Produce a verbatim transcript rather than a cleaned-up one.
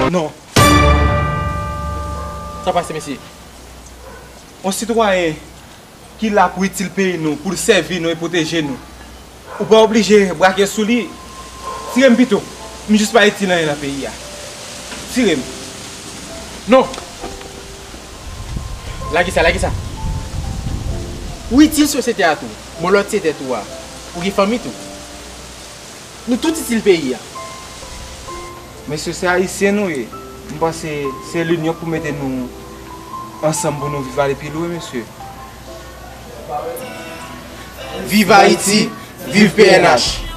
Non. Sa pase, mesye. Yon sitwayen ki la pou itil peyi nou, pou l sèvi nou e pwoteje nou. Ou pa oblije brake sou li. Tire m pito. M jis pa itil anyen nan peyi a. Tire m. Non. Lage sa, lage sa. Ou itil sosyete a tou. Bon, lòt se tèt ou a. Ou gen fanmi tou. Nou tout itil peyi a. Mesye, se Ayisyen nou ye. M panse se linyon k pou mete nou ansanm pou nou viv ale pi lwen, mesye. Viv Ayiti, viv P N H.